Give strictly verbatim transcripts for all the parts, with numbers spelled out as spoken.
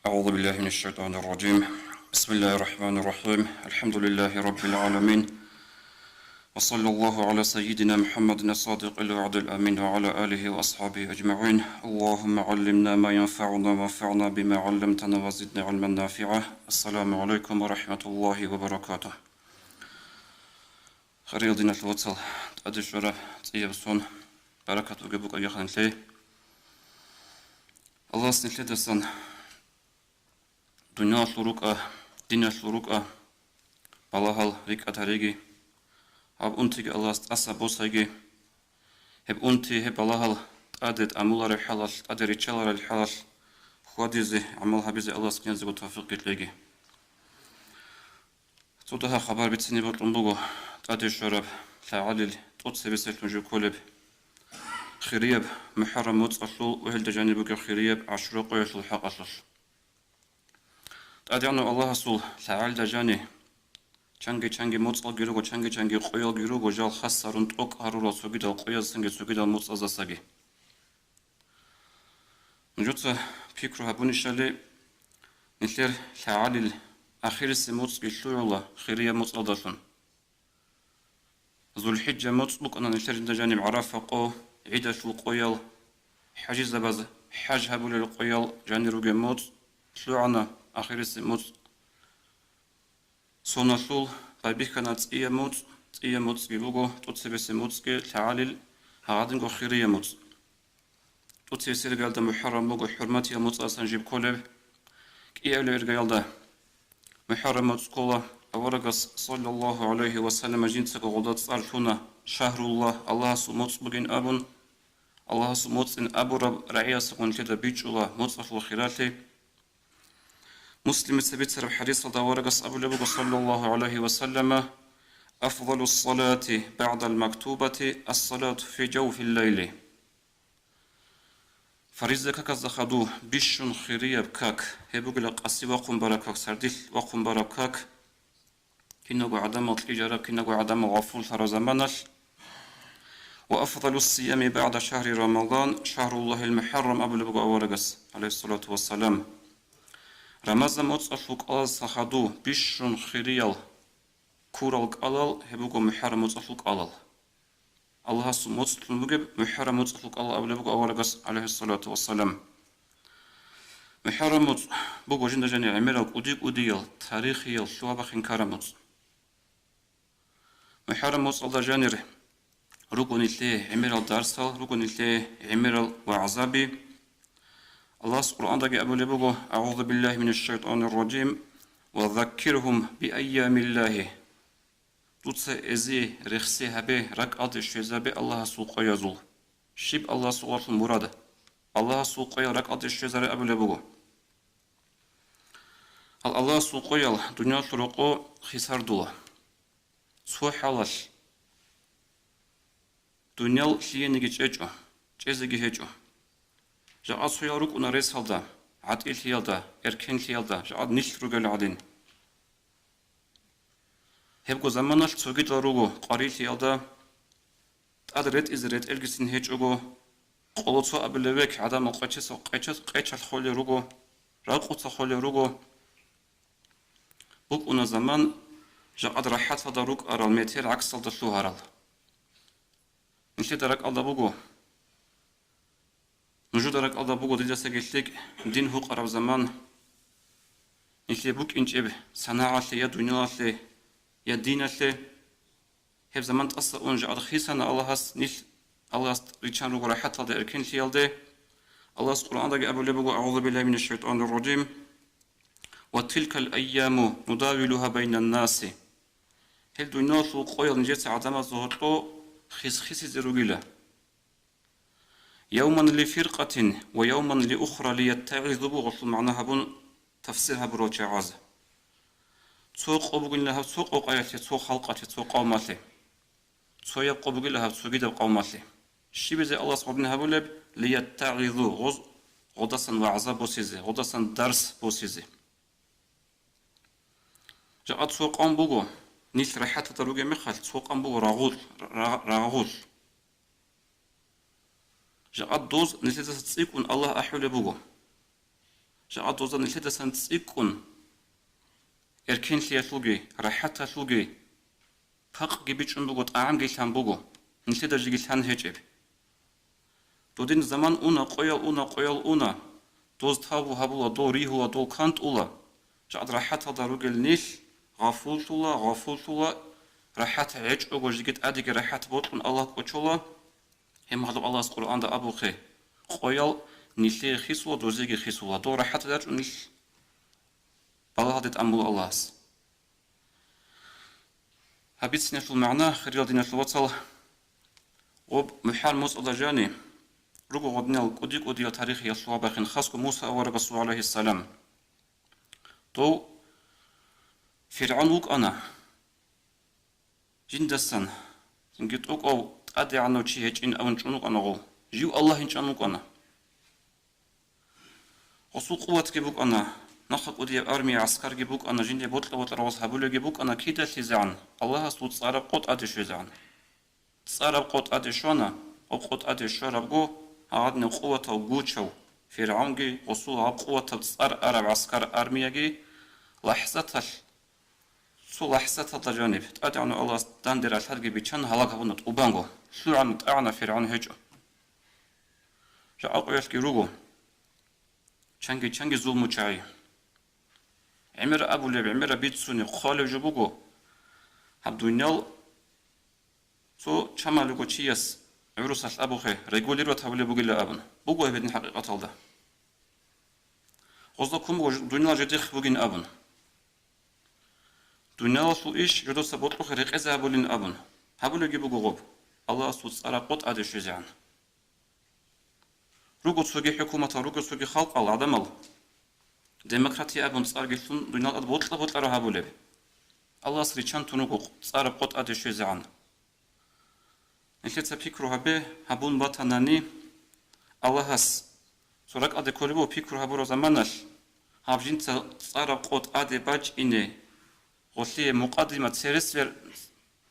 أعوذ بالله من الشيطان الرجيم. بسم الله الرحمن الرحيم. الحمد لله رب العالمين. وصلى الله على سيدنا محمد الصادق الوعد الأمين وعلى آله وأصحابه أجمعين. اللهم علمنا ما ينفعنا وانفعنا بما علمتنا وزدنا علما نافعا. السلام عليكم ورحمة الله وبركاته. Хириял диналъул вацал, тӀаде щвараб цӀияб сон баракат бугеб букӀа яханлъи. Аллагьас нилъедасан дуниялалъул рукӀа, диналъул рукӀа балагьал рикӀкӀад гьариги, гьаб унтиги Аллагьас тӀаса босайги, гьеб унти, гьеб балагьал тӀаде тӀамулареб хӀалалъ, тӀаде риччалареб хӀалалъ хьвадизе, гӀамал гьабизе Аллагьас киназего тавфикъги кьеги. Цо дагьаб хабар бицине бокьун буго тӀаде щвараб лъагӀалил тӀоцебесеб лъун жив кколеб хирияб МухӀаррам моцӀалъул ва гьелда жаниб бугеб хирияб ГӀашура къоялъул хӀакъалъулъ. ТӀадегӀанав Аллагьасул лъагӀалда жани чанги-чанги моцӀалги руго, чанги-чанги къоялги руго, жал хас гьарун тӀокӀ гьарурал цогидал къояздасанги цогидал моцӀаздасаги. Нужеца пикру гьабунищали, нилъер лъагӀалил ахирисеб моцӀги лъугӀула хирияб моцӀалдалъун. ЗулхӀиджа моцӀ букӀана нилъер жинда жаниб ГӀарафа къо, гӀидалъул къоял, хӀажизабаз хӀаж гьабулел къоял жанир ругеб моцӀ лъугӀана, ахирисеб моцӀ. Соналъул байбихьана цӀияб моцӀ, цӀияб моцӀги буго, тӀоцебесеб моцӀги лъагӀалил гьагъадинго хирияб моцӀ. ТӀоцебесеб иргаялда МухӀаррам буго, хӀурматиял моцӀасан жиб кколеб. КӀиабилеб иргаялда МухӀаррам моцӀ ккола, аварагас, саллаллагьу гӀалайгьи ва саллам, жинцаго гъолда цӀар лъуна, шагьруллагь, Аллагьасул моцӀ бугин абун. Аллагьасул моцӀин абураб рагӀиясагун нилъеда бичӀчӀула моцӀалъул хиралъи. Муслимица бицараб хӀадисалда аварагас абулеб буго, саллаллагьу гӀалайгьи ва саллама: «Афдалу ссалати багӀдал мактубати ассалату фи жавфил лайли». Фариза каказда хадув бищун хирияб как, гьеб бугила къаси вахъун бараб как, сардилъ вахъун бараб как. Киналго гӀадамал кьижараб, киналго гӀадамал гъафуллъараб заманалъ. «Ва афдалу ссиями багӀда шагьри Рамазан шагьруллагьил мухӀаррам», абулеб буго аварагас, гӀалайгьиссалату вассалам. Рамазан моцӀалъул кӀалалдаса хадув бищун хириял ккурал кӀалал гьеб буго МухӀаррам моцӀалъул кӀалал. Аллагьасул моцӀлъун бугеб МухӀаррам моцӀалъул кӀалал абулеб буго аварагас, гӀалайгьиссалату вассалам. МухӀаррам моцӀ буго жинда жанир гӀемерал кӀуди-кӀудиял, тарихиял, лъугьа-бахъин ккараб моцӀ. МухӀаррам моцӀалда жанир руго нилъее гӀемерал дарсал, руго нилъее гӀемерал вагӀзаби. Аллагьас Къуръандаги абулеб буго: «АгӀузу биллагьи минаш шайтӀанир ражим. Ва заккиргьум би айямиллагьи». Дуца эзие рехсей гьабе, ракӀалде щвезабе Аллагьасул къоязул. Щиб Аллагьасул къоялъул мурад? Аллагьасул къоял ракӀалде щвезаре абулеб буго. Гьал Аллагьасул къоял дуниялалъул рокъо хисардула. Цо хӀалалъ дуниял лъиениги чӀечӀо, чӀезеги гьечӀо. Жакъа цоял рукӀуна ресалда, гӀатӀилъиялда, эркенлъиялда, жакъа нилъ ругел гӀадин. Гьебго заманалъ цогидал руго къварилъиялда, тӀад ретӀизе ретӀелгицин гьечӀого, къоло цо абилеб век гӀадамал къечеса-, къечес-, къечалъ холел руго, ракъуца холел руго. БукӀуна заман, жакъад рахӀаталда рукӀарал метер гӀаксалда лъугьарал. Нилъеда ракӀалда буго, нужеда ракӀалда буго дидаса гьелъ дин гьукъараб заман, нилъее букӀинчӀеб санагӀалъе я дуниялалъе, я диналъе. Гьеб заман тӀаса ун жакъад хисана Аллагьас, нилъ Аллагьас риччан руго рахӀаталда, эркенлъиялде. Аллагьас Къуръандаги абулеб буго: «АгӀузу биллагьи минаш шайтӀанир ражим. Ва тилкал айяму нудавилугьа байнан наси». Гьел дуниялалъул къоял нижеца гӀадамазда гьоркьо хис-хисизе ругила. «Явман ли фиркъатин ва явман ли ухра лияттагӀизу», бугъулъул магӀна гьабун тафсир гьабурал чагӀаз. Цо къо бугила гьаб цо къокъаялъе, цо халкъалъе, цо къавмалъе. Цояб къо бугила гьаб цогидаб къавмалъе. Щибизе Аллагьас гьадин гьабулеб? «ЛияттагӀизу», гъоз-, гъодасан вагӀза босизе, гъодасан дарс босизе. Жакъа цо къавм буго, нилъ рахӀаталда ругеб мехалъ, цо къавм буго рагъул-, ра-, рагъул. Жакъа доз нилъедаса цӀикӀкӀун Аллагь ахӀулеб буго. Жакъа дозда нилъедасан цӀикӀкӀун, эркенлъиялъулги, рахӀаталъулги, пакъги бичӀчӀун буго, тӀагӀамги лъан буго, нилъеда жеги лъан гьечӀеб. Додин заман уна, къоял уна, къоял уна, доз тавбу гьабула, дол ригьула, дол кантӀула, жакъа рахӀаталда ругел нилъ гъафуллъула, гъафуллъула, рахӀат гьечӀого жеги тӀадеги рахӀат бокьун Аллагь кӀочола. Гьеб мехалъ Аллагьас Къуръанда абухъе, къоял нилъее хисула, дозеги хисула, дол рахӀаталде рачӀун нилъ балагьалде тӀамула Аллагьас. Гьаб бициналъул магӀна, хириял диналъул вацал, гъоб МухӀаррам моцӀалда жани руго гъодинал кӀуди-кӀудиял тарихиялъул вабахъин, хасго Муса аварагасул, гӀалайгьиссалам. Дов ФиргӀавн вукӀана. Жиндасан цинги тӀокӀав тӀадегӀанав чи гьечӀин абун чӀун вукӀана гъов. Жив Аллагь инчӀан вукӀана. Гъосул къуватги букӀана, нахъа кӀудияб армия, гӀаскарги букӀана, жинде бокьа-бокьараб гъос гьабулебги букӀана, кидалъизегӀан, Аллагьасул цӀараб къо тӀаде щвезегӀан. ЦӀараб къо тӀаде щвана, гъоб къо тӀаде щварабго, гьагъадинав къуватав гучав ФиргӀавнги гъосул гьаб къуватаб цӀар араб гӀаскар, армияги лахӀзаталъ Цо лахӀзаталда жаниб, ТӀадегӀанав Аллагьас данде ралъарги биччан гьалаг гьабуна тӀубанго, лъугӀана, тӀагӀана, ФиргӀавн гьечӀо. Жакъа къоялъги руго. Чанги-чанги зулмучагӀи. ГӀемер абулеб, гӀемераб бицунеб, хъвалеб жо буго, гьаб дуниял цо чамалего чияс гӀурусалъ абухъе, регулировать гьабулеб бугила абун. Буго гьеб гьедин хӀакъикъаталда. Гъозда ккун буго дуниял жидехъ бугин абун. Дуниялалъул иш жодоца бокьухъе рекъезе гьабулин абун, гьабулебги буго гъоб, Аллагьасул цӀараб къо тӀаде щвезегӀан. Руго цоги хӀукуматал, руго цоги халкъал, гӀадамал, демократия абун цӀарги лъун, дуниялда бокьа-бокьараб гьабулеб. Аллагьас риччан тун руго цӀараб къо тӀаде щвезегӀан. Нилъеца пикру гьабе, гьабун батанани, Аллагьас цо ракӀалде кколеб буго пикру гьабураб заманалъ, гьаб жинца цӀараб къо тӀаде бачӀине, гъолъие мукъаддима, церес вер-,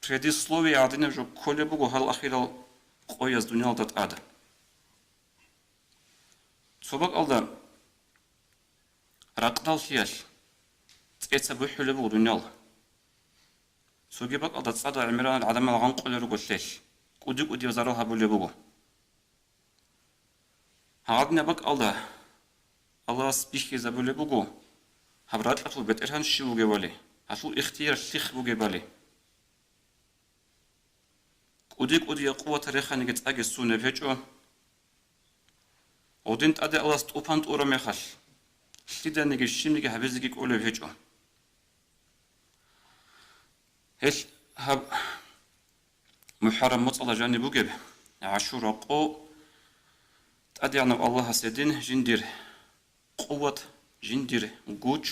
предисловие гӀадинаб жо кколеб буго гьал ахирал къояз дуниялда тӀад. Цо бакӀалда ракъдаллъиялъ цӀеца бухӀулеб буго дуниял. Цоги бакӀалда цӀадал гӀемерал гӀадамал гъанкъулел руго лъелъ, кӀуди-кӀудияб зарал гьабулеб буго. Гьагъадинаб бакӀалда Аллагьас бихьизабулеб буго, гьаб ракьалъул бетӀергьан щив вугевали, гьалъул ихтияр лъихъ бугебали. КӀуди-кӀудияб къуватал реханиги цӀаги сунеб гьечӀо. Гъодин тӀаде Аллагьас тӀупан тӀура мехалъ, лъиданиги щибниги гьабизеги кӀолеб гьечӀо. Гьелъ гьаб МухӀаррам моцӀалда жаниб бугеб ГӀашура къо, ТӀадегӀанав Аллагьас гьедин жиндир къуват, жиндир гуч,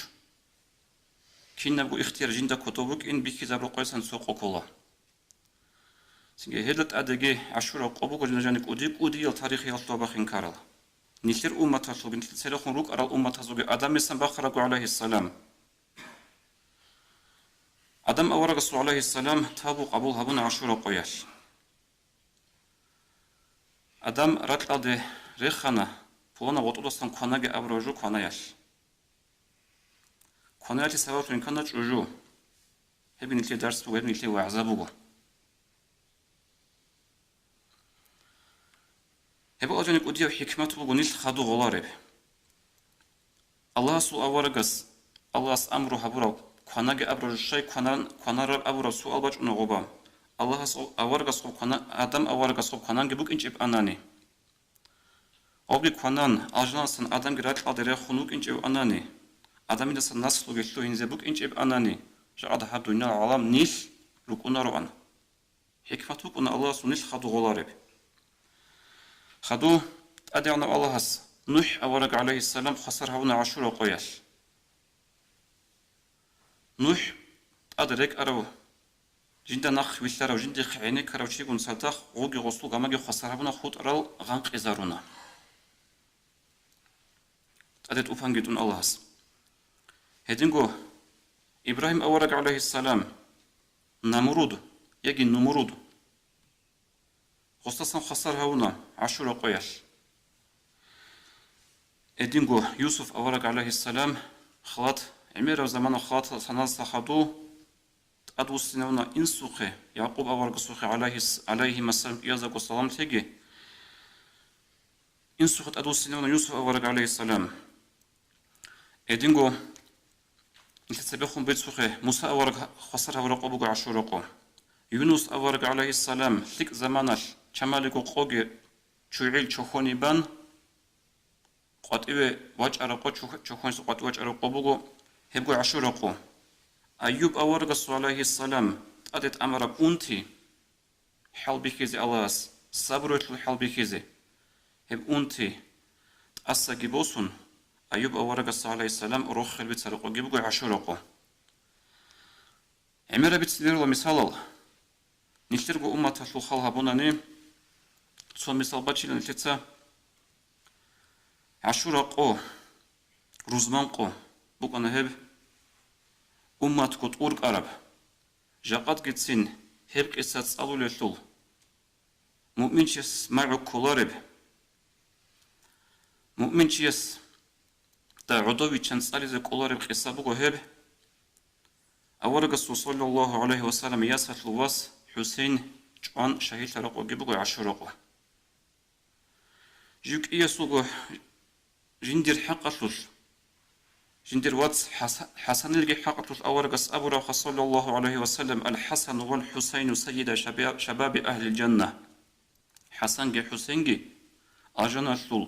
кинабго ихтияр жинда кодоб букӀин бихьизабураб къоясан цо къо ккола. Цинги гьелда тӀадеги ГӀашура къо буго жинда жаниб кӀуди-кӀудиял тарихиялъул бахъин ккарал. Нилъер умматалъулги, нилъер церехун рукӀарал умматазулги Адамисан бахъарабго, гӀалайгьиссалам. Адам аварагасул, гӀалайгьиссалам, тавбу къабул гьабуна ГӀашура къоялъ. Адам ракьалде рехана, пуланаб гъотӀодасан кванаги абураб жо кванаялъ. Кванаялъе сабаблъун ккана чӀужу. Гьеб нилъее дарс буго, гьеб нилъее вагӀза буго. Гьеб алжани кӀудияб хӀикмат буго нилъ хадув гъолареб. Аллагьасул аварагас, Аллагьас амру гьабурав, кванаги абурав жо щай кванан-, кванараб абураб суал бачӀуна гъоба. Аллагьас аварагас гъоб квана-, Адам аварагас гъоб квананги букӀинчӀеб анани. Гъобги кванан, алжанасан Адамги ракьалде рехун вукӀинчӀев анани, Адамидасан наслуги лъугьинзе букӀинчӀеб анани, жагӀад гьаб дуниял гӀалам нилъ рукӀунароан. ХӀикмат букӀуна Аллагьасул нилъ хадув гъолареб. Хадув ТӀадегӀанав Аллагьас НухӀ авараг, гӀалайгьиссалам, хвасар гьавуна ГӀашура къоялъ. НухӀ тӀад рекӀарав, жинда нахъ вилълъарав, жиндихъ гӀенеккарав чигун цадахъ гъуги гъосул гамаги хвасар гьабуна, хутӀарал гъанкъизаруна. ТӀаде тӀупанги тӀун Аллагьас. Гьединго Ибрагьим авараг, гӀалайгьиссалам, Намруд яги Нумруд, гъосдасан хвасар гьавуна ГӀашура къоялъ. Гьединго Юсуф авараг, гӀалайгьиссалам, халат, гӀемераб замана халаталъ саналъа хадув тӀадвуссинавуна инсухъе, Якъуб аварагасухъе, гӀалайгьис-, гӀалайгьимассалам, кӀияздаго салам лъеги. Инсухъе тӀадвуссинавуна Юсуф авараг, гӀалайгьиссалам. Гьединго нилъеца цебехун бицухъе, Муса авараг хвасар гьабураб къо буго ГӀашура къо. Юнус авараг, гӀалайгьиссалам, лъикӀ заманалъ чамалиго къоги чугӀил чохьонибан, къватӀиве вачӀараб къо, чох-, чохьониса къватӀиве вачӀараб къо буго, гьебго ГӀашура къо. Айюб аварагасул, гӀалайгьиссалам, тӀаде тӀамараб унти, хӀалбихьизе Аллагьас, сабруялъул хӀалбихьизе. Гьеб унти тӀасаги босун, Айюб аварагасул, гӀалайгьиссалам, рохел бицараб къоги буго ГӀашура къо. ГӀемераб бицинарила мисалал. Нилъерго умматалъул хал гьабунани, цо мисал бачила нилъеца. ГӀашура къо, рузман къо букӀана гьеб, умматго тӀуркӀараб, жакъатгицин гьеб къиса цӀалулелъул, муъминчияс магӀу кколареб, муъминчиясда гӀодовичан цӀализе кӀолареб къиса буго гьеб. Аварагасул, саллаллагьу гӀалайгьи ва саллам, ясалъул вас ХӀусейн чӀван шагьидлъараб къоги буго ГӀашура къо. Жив кӀиясулго жиндир хӀакъалъулъ, жиндир вац ХӀаса-, ХӀасанилги хӀакъалъулъ аварагас абурабха, саллаллагьу гӀалайгьи ва саллам: «Ал-ХӀасану вал-ХӀусайну сайида шаба-, шабаби агьлил жанна». ХӀасанги ХӀусейнги алжаналъул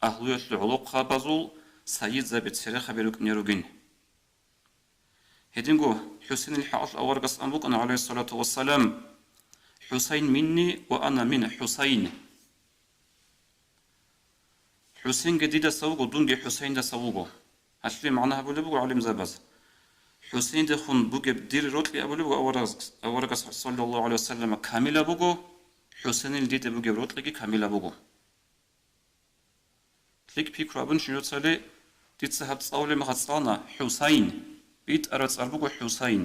агьлуялъул гӀолохъабазул сайидзаби, церехаби рукӀине ругин. Гьединго ХӀусейнил хӀакъалъулъ аварагас ан букӀана, гӀалайгьиссалату вассалам: «ХӀусайн минни ва ана мин ХӀусайн». ХӀусейнги дидаса вуго, дунги ХӀусейндаса вуго. Гьалъие магӀна гьабулеб буго гӀалимзабаз: ХӀусейндехун бугеб дир рокьи абулеб буго аварагас, аварагас, саллаллагьу гӀалайгьи ва саллам, камила буго, ХӀусейнил дида бугеб рокьиги камила буго. ЛъикӀ пикру гьабун, щинцали дица гьаб цӀалулеб мехалъ цӀалана ХӀусайн, битӀараб цӀар буго ХӀусайн.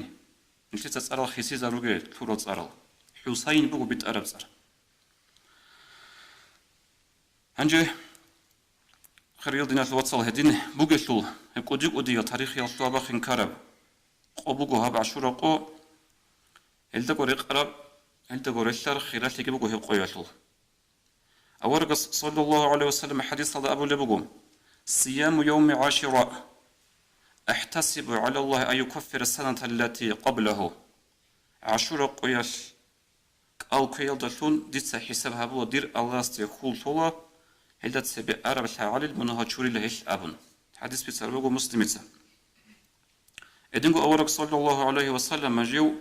Нилъеца цӀарал хисизаруге, лъурал цӀарал. ХӀусайн буго битӀараб цӀар. Гьанже, хириял диналъул вацал, гьедин бугелъул, гьеб кӀуди-кӀудиял тарихиялъул абахъин ккараб къо буго гьаб ГӀашура къо, гьелдаго рекъараб, гьелдаго релълъараб хиралъиги буго гьеб къоялъул. Аварагас, саллаллагьу гӀалайгьи ва саллам, хӀадисалда абулеб буго: «Сияму явми ГӀашура, ахӀтасибу гӀалаллагьи ан юкаффира саната аллати къаблагьу». ГӀашура къоялъ кӀал кквеялдалъун дица хӀисаб гьабула, дир Аллагьасде хьул лъола, гьелда цебе араб лъагӀалил мунагьал чурила гьелъ абун. ХӀадис бицараб буго Муслимица. Гьединго авараг, саллаллагьу гӀалайгьи ва саллам, жив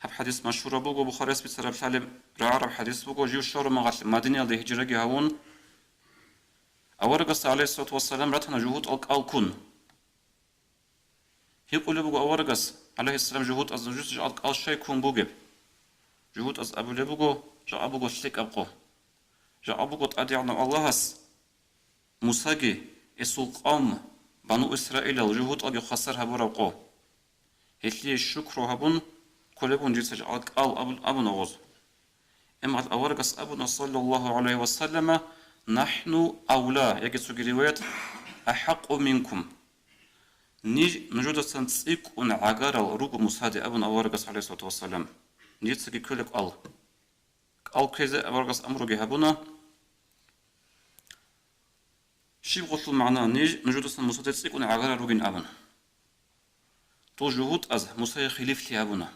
Гьаб хӀадис машгьураб буго, Бухарияс бицараб лъалеб рагӀараб хӀадис буго, жив щвараб мехалъ Мадинаялде гьижраги гьавун, аварагасда, гӀалайгьиссалату вассалам, ратана жугьутӀал кӀал ккун. Гьикъулеб буго аварагас, гӀалайгьиссалам, жугьутӀаз нужеца жакъа кӀал щай ккун бугеб? ЖугьутӀаз абулеб буго: «Жакъа буго лъикӀаб къо. Жакъа буго ТӀадегӀанав Аллагьас Мусаги, гьесул къавм, бану Исраилал, жугьутӀалги хвасар гьабураб къо. Гьелъие шукру гьабун кколеб бугин дица жакъа кӀал», абун абуна гъоз. Амма аварагас абуна, саллаллагьу гӀалайгьи ва саллама: «НахӀну авла», яги цоги риваят: «АхӀакъу минкум». Ниж нужедасан цӀикӀкӀун гӀагарал руго Мусаде, абун аварагас, гӀалайгьиссалату вассалам. Нижецаги кколеб кӀал. КӀал ккезе аварагас амруги гьабуна. Щиб гъолъул магӀна, ниж нужедасан Мусаде цӀикӀкӀун гӀагарал ругин абун? Дол жугьутӀаз Мусае хилифлъи гьабуна.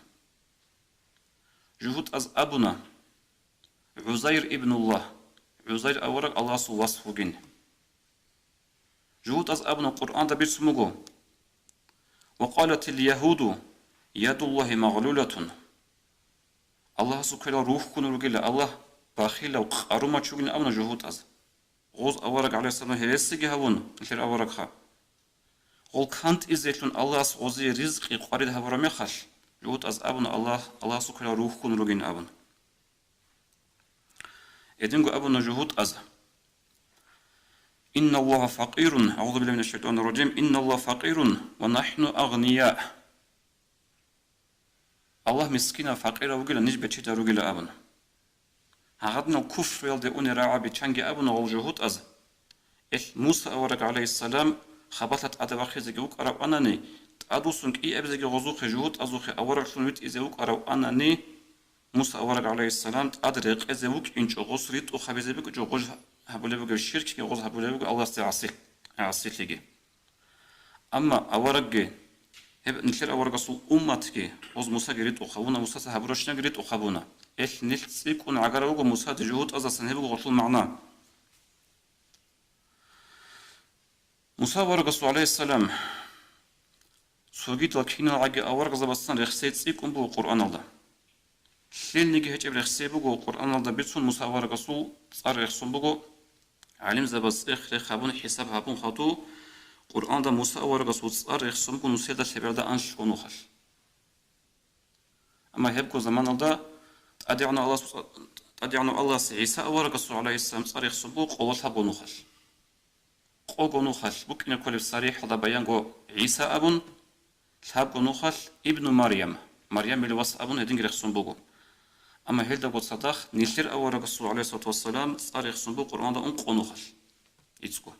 ЖугьутӀаз абуна: «ГӀузайр ибнуллагь, ГӀузайр авараг Аллагьасул вас вугин». ЖугьутӀаз абуна, Къуръанда бицун буго: «Ва къалатил ягьуду ядуллагьи магълулатун». Аллагьасул кверал рухьун ругила, Аллагь бахилав, къарумач вугин абуна жугьутӀаз. Гъоз авараг, гӀалайгьиссалам, гьересиги гьавун, нилъер аварагха. Гъол кантӀизелъун Аллагьас гъозие ризкъи къварид гьабураб мехалъ, жугьутӀаз абуна, Аллагь, Аллагьасул кверал рухьун ругин абун. Гьединго абуна жугьутӀаз: «Инналлагьа факъирун», агӀузу биллагьи минаш шайтӀанир ражим, «Инналлагьа факъирун ва нахӀну агъния». Аллагь мискинав, факъирав вугила, ниж бечедал ругила абун. Гьагъадинал куфруялде унел рагӀаби чанги абуна гъол жугьутӀаз: Ил Муса авараг, гӀалайгьиссалам, хабалъа тӀаде вахъизеги вукӀарав анани, тӀадвуссун кӀиабизеги гъозухъе, жугьутӀазухъе авараглъун витӀизе вукӀарав анани, Муса авараг, гӀалайгьиссалам, тӀад рекъезе вукӀинчӀо, гъос ритӀухъ гьабизе букӀинчӀо, гъоз гьабулеб бугеб ширкги, гъоз гьабулеб буго Аллагьасде гӀаси-, гӀасилъиги. Амма аварагги, гьеб нилъер аварагасул умматги, гъоз Мусаги ритӀухъ гьабуна, Мусаца гьабурабщинаги ритӀухъ гьабуна. Ил нилъ цӀикӀкӀун гӀагарав вуго Мусаде жугьутӀаздасан, гьеб буго гъолъул магӀна. Муса аварагасул, гӀалайгьиссалам, цогидал киналгӀаги аварагзабацин рехсей цӀикӀкӀун буго Къуръаналда. Лъилниги гьечӀеб рехсей буго Къуръаналда бицун, Муса аварагасул цӀар рехсон буго. ГӀалимзабаз цӀех-рех гьабун, хӀисаб гьабун хадуб, Къуръаналда Муса аварагасул цӀар рехсон буго нусида лъеберда анлъго нухалъ. Амма гьебго заманалда ТӀадегӀанав Аллагьас-, ТӀадегӀанав Аллагьас ГӀиса аварагасул, гӀалайгьиссалам, цӀар рехсон буго къоло лъабго нухалъ. Къого нухалъ букӀине кколеб сарихӀалда баянго ГӀиса абун, лъабго нухалъ Ибну Марьям, Марьямил вас абун гьединги рехсон буго. Амма гьелдаго цадахъ нилъер аварагасул, гӀалайгьиссалату вассалам, цӀар рехсон буго Къуръаналда ункъо нухалъ, иццго.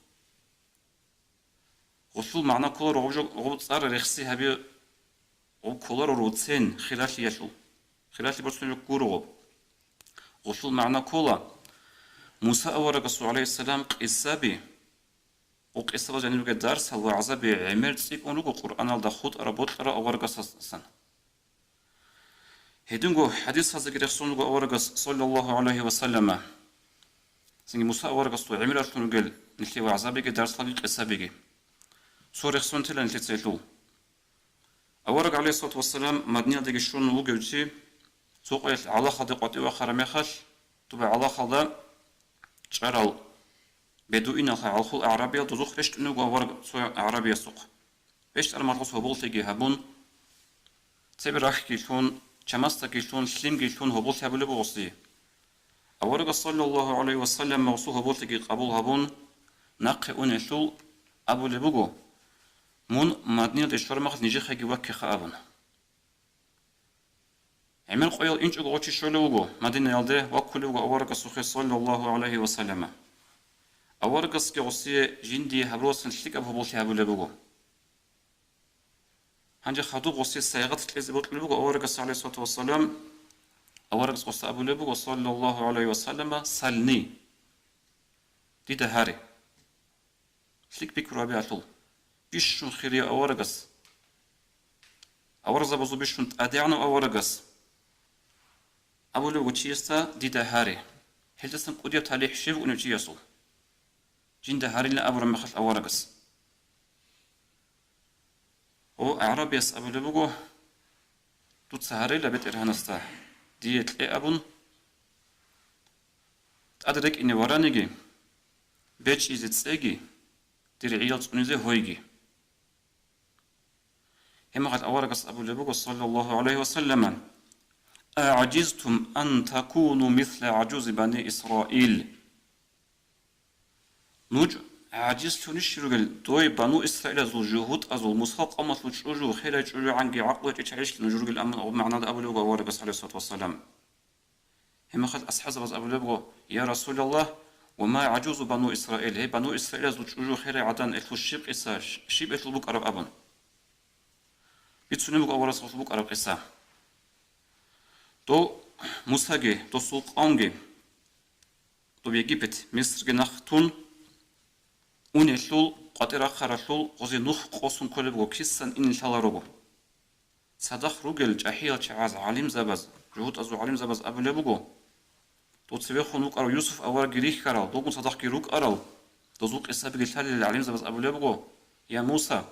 Гъулъул магӀна ккола гъоб жо-, гъоб цӀар рехси гьаби, гъоб кколаро руцен хиралъиялъул. Хиралъи борцунеб гуро гъоб. Гъулъул магӀна ккола Муса аварагасул, гӀалайгьиссалам, къисаби, гъоб къисабаз жаниб бугеб дарсал, вагӀзаби гӀемер цӀикӀкӀун руго Къуръаналда хутӀараб-бокьараб аварагасдасан. Гьединго хӀадисаздаги рехсон руго аварагас, саллаллагьу гӀалайгьи ва саллама. Цинги Муса аварагасул гӀемералъун ругел нилъее вагӀзабиги, дарсалги, къисабиги. Цо рехсон тела нилъеца гьелъул. Авараг, гӀалайгьиссалату вассалам, Мадинаялдеги щун вугев чи, цо къоялъ гӀалахалде къватӀив вахъараб мехалъ, доба гӀалахалда чӀарал бедуиналха гӀалхул агӀрабиял дозухъ рещтӀун вуго авараг цо агӀрабиясухъ. РещтӀараб мехалъ гъос гьоболлъиги гьабун, цебе рахьги лъун, чамасдаги лъун, лъимги лъун гьоболлъи гьабулеб буго гъосие. Аварагас, саллаллагьу гӀалайгьи ва саллам, гъосул гьоболлъиги къабул гьабун, нахъе унелъул абулеб буго: «Мун Мадинаялде щвараб мехалъ нижехъеги ваккеха», – абун. ГӀемер къоял инчӀого гъов чи щолев вуго Мадинаялде, ваккулев вуго аварагасухъе, саллаллагьу гӀалайгьи ва саллама. Аварагасги гъосие жиндие гьабуралдасан лъикӀаб гьоболлъи гьабулеб буго. Гьанже хадуб гъосие сайгъат кьезе бокьулеб буго аварагас, гӀалайгьиссалату вассалам. Аварагас гъосда абулеб буго, саллаллагьу гӀалайгьи ва саллама: «Сални, дида гьаре». ЛъикӀ пикру гьабиялъул, бищун хирияв аварагас, аварагзабазул бищун тӀадегӀанав аварагас абулеб буго чиясда: «Дида гьаре». Гьелдасан кӀудияб талихӀ щиб букӀунеб чиясул? «Жинда гьарилан», – абураб мехалъ аварагас. О, агӀрабияс абулеб буго: «Дуца гьарейила БетӀергьанасда, дие кье», – абун. ТӀаде рекӀине вараниги, бечӀизе цӀеги, дир гӀиял цӀунизе гьойги. Гьеб мехалъ аварагас абулеб буго, саллаллагьу гӀалайгьи ва саллама: «АгӀажизтум ан такуну мисла гӀажузи бани Исраил». Нуж гӀажизлъунищ ругел, дой бану Исраилазул жугьутӀазул, Мусал къавмалъул чӀужу, херай чӀужугӀанги гӀакълу гьечӀел чагӀищ нуж ругел, амма гьеб магӀнада абулеб буго аварагас, гӀалайгьиссалату вассалам. Гьеб мехалъ асхӀабзабаз абулеб буго: «Я Расулаллагь, ва ма гӀажузу бану Исраил, гьей бану Исраилазул чӀужу херай гӀадан, элъул щиб къиса, щиб элъул букӀараб?» – абун. Бицунеб буго аварагас гъолъул букӀараб къиса. Дов Мусаги, досул къавмги, доб Египет, Мисрги нахъ тун, унелъул, къватӀир рахъаралъул гъозе нух къосун кколеб буго, кисан ине лъаларого. Цадахъ ругел чӀахӀиял чагӀаз гӀалимзабаз, жугьутӀазул гӀалимзабаз абулеб буго, дов цевехун вукӀарав Юсуф аварагги рихьарал, довгун цадахъги рукӀарал, дозул къисабиги лъалел гӀалимзабаз абулеб буго: «Я Муса,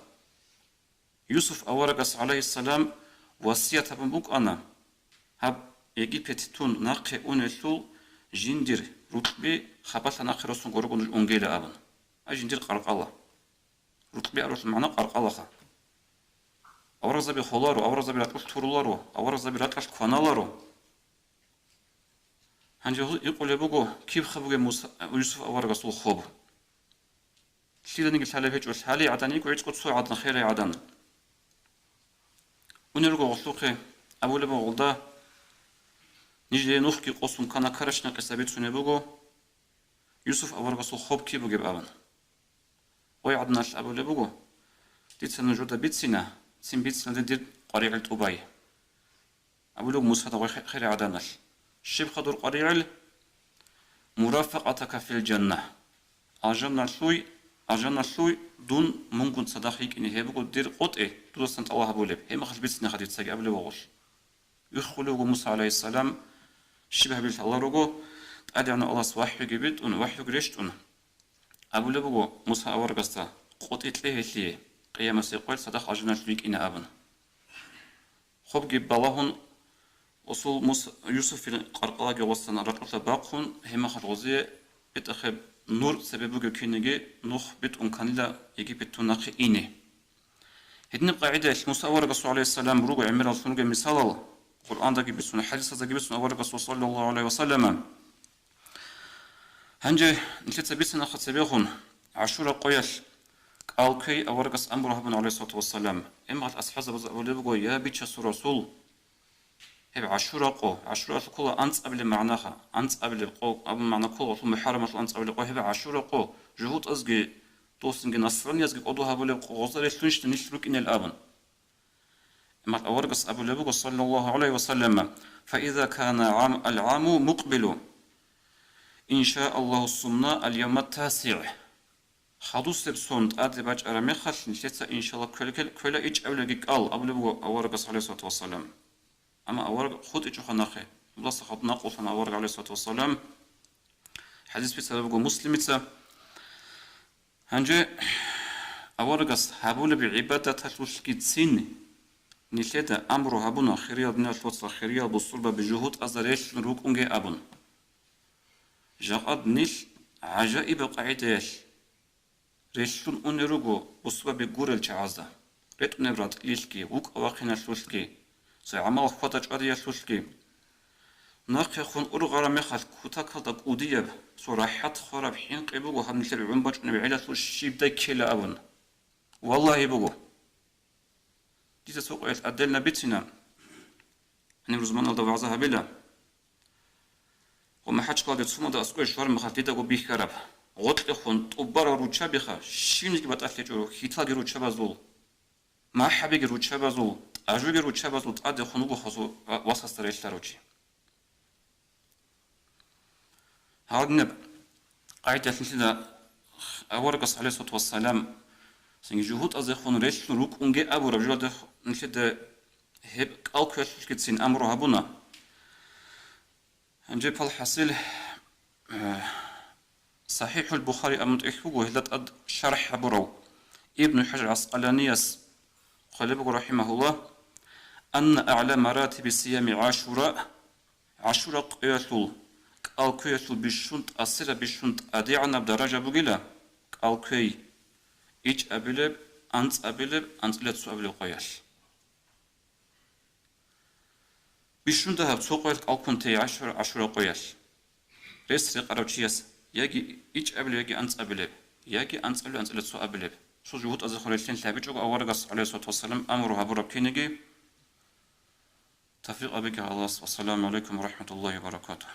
Юсуф аварагас, гӀалайгьиссалам, васият гьабун букӀана, гьаб Египет тун нахъе унелъул жиндир рукьби хабалъа нахъе росун гурого нуж унгейилан», – абун. А жиндир къаркъала. Рукьби абуралъул магӀна къаркъалаха. Аварагзаби холаро, аварагзаби ракьулъ туруларо, аварагзаби ракьалъ кваналаро. Гьанже гьуз икъулеб буго, кибха бугеб Муса, Юсуф аварагасул хоб. Лъиданиги лъалеб гьечӀо, лъалей гӀадан йикӀо, гьечӀо цо гӀадан, херай гӀадан. Унел руго гъолъухъе, абулеб буго гъолда: «Нижее нухги къосун ккана, карачӀна къиса бицунеб буго, Юсуф аварагасул хоб киб бугеб», – абун. Гъой гӀаданалъ абулеб буго: «Дица нужеда бицина, цин бициналде дир къваригӀел тӀубай», — абулеб Мусада гъой хе-, херай гӀаданалъ. «Щибха дур къваригӀел?» «Мурафакъатака фил жанна». Алжаналъуй, алжаналъуй дун мунгун цадахъ йикӀине гьеб буго дир къотӀи, дудасан тӀалаб гьабулеб, гьеб мехалъ бицинеха дицаги абулеб буго. Виххулев вуго Муса гӀалайгьиссалам, щиб гьабилеб лъаларо руго, ТӀадегӀанав Аллагьас вахӀюги битӀун, вахӀюги рещтӀун. Абулеб буго Муса аварагасда: «КъотӀи кье гьелъие, къиямасеб къоялъ цадахъ алжаналъуй йикӀине», — абун. Хобги балагьун, осул Мус-, Юсуфил къаркъалаги гъосан ракьулъа бахъун, гьеб мехалъ гъозие бетӀахъеб нур цебе бугеб кинеги нух битӀун кканила Египетгун нахъе ине. Гьединаб къагӀидаялъ Муса аварагасул гӀалайгьиссалам руго гӀемераллъун ругел мисалал, Къуръандаги бицун, хӀадисаздаги бицун аварагасул саллаллагьу гӀалайгьи ва саллама. Гьанже нилъеца бицинеха цебегьун, ГӀашура къоялъ кӀал кквей аварагас амру гьабун, гӀалайгьиссалату вассалам. Гьеб мехалъ асхӀабзабаз абулеб буго: «Я бичасул Расул, гьеб ГӀашура къо», ГӀашураялъул ккола анцӀабилеб магӀнаха, анцӀабилеб къо абун магӀна ккола, гъолъул МухӀаррамалъул анцӀабилеб къо, гьеб ГӀашура къо, жугьутӀазги, досинги, насраниязги кӀодо гьабулеб къо, гъоза релълъунищ нилъ рукӀинел абун. Амма аварагас абулеб буго, саллаллагьу гӀалайгьи ва саллама: «Фаиза кана гӀам-, ал-гӀаму мукъбилу, иншааллагьу, сумна ал-явма ат-тасигӀ». Хадусеб сон тӀаде бачӀараб мехалъ, нилъеца, иншалла, квел-, квел-, квела ичӀабилебги кӀал, абулеб буго аварагас, гӀалайгьиссалату вассалам. Амма авараг хутӀичӀоха нахъе. Аллагьасда хадуб накъулъана авараг, гӀалайгьиссалату вассалам. ХӀадис бицараб буго Муслимица. Гьанже аварагас гьабулеб гӀибадаталъулъгицин нилъеда амру гьабуна, хириял диналъул вацал, хириял бусурбаби, жугьутӀазда релълъун рукӀунге абун. Жакъа нилъ гӀажаибаб къагӀидаялъ релълъун унел руго бусурбаби гурел чагӀазда, ретӀунеб ратӀлилъги, вукӀа-вахъиналъулъги, цо гӀамал хьвада-чӀвадиялъулъги. Нахъехун ургъараб мехалъ кутакалда кӀудияб, цо рахӀат хвараб хӀинкъи буго гьаб нилъер гӀун бачӀунеб гӀелалъул щибдай ккела абун. Валлагьи, буго. Дица цо къоялъ отдельно бицина, гьаниб рузманалда вагӀза гьабила. Ва МахӀачкъаладе цумада аскӀове щвараб мехалъ дидаго бихьараб. Гъоркьехун тӀубарал руччабиха, щибниги батӀалъи гьечӀо, хьиталги руччабазул, махӀабиги руччабазул, тӀажуги руччабазул тӀадехун вуго хасул ва-, васасда релълъарав чи. Гьадинаб къагӀидалъ нилъеда аварагас, гӀалайгьиссалату вассалам, цинги жугьутӀазехун релълъун рукӀунге абураб жоялда нилъеда гьеб кӀал кквелъулъгицин амру гьабуна. Гьанже палхӀасил, э, СахӀихӀул Бухари абун тӀехь буго, гьелда тӀад шархӀ гьабурав Ибну ХӀажар ГӀаскъаланияс хъвалеб буго, рахӀимагьуллагь: «Анна агӀла маратиби сиями ГӀашура», ГӀашура къоялъул кӀал кквеялъул бищун тӀасираб, бищун тӀадегӀанаб даража бугила кӀал кквей ичӀабилеб, анцӀабилеб, анцӀила цоабилеб къоялъ. Бищун дагьаб цо къоялъ кӀал ккун тей ГӀашура, ГӀашура къоялъ. Рес рекъарав чияс яги ичӀабилеб, яги анцӀабилеб, яги анцӀабилеб, анцӀила цоабилеб, цо жугьутӀазехун релълъин лъабичӀого аварагас, гӀалайгьиссалату вассалам, амру гьабураб кинеги тавфикъ гьабеги Аллагьас. Вассаламу гӀалайкум ва рахӀматуллагьи ва баракатугь.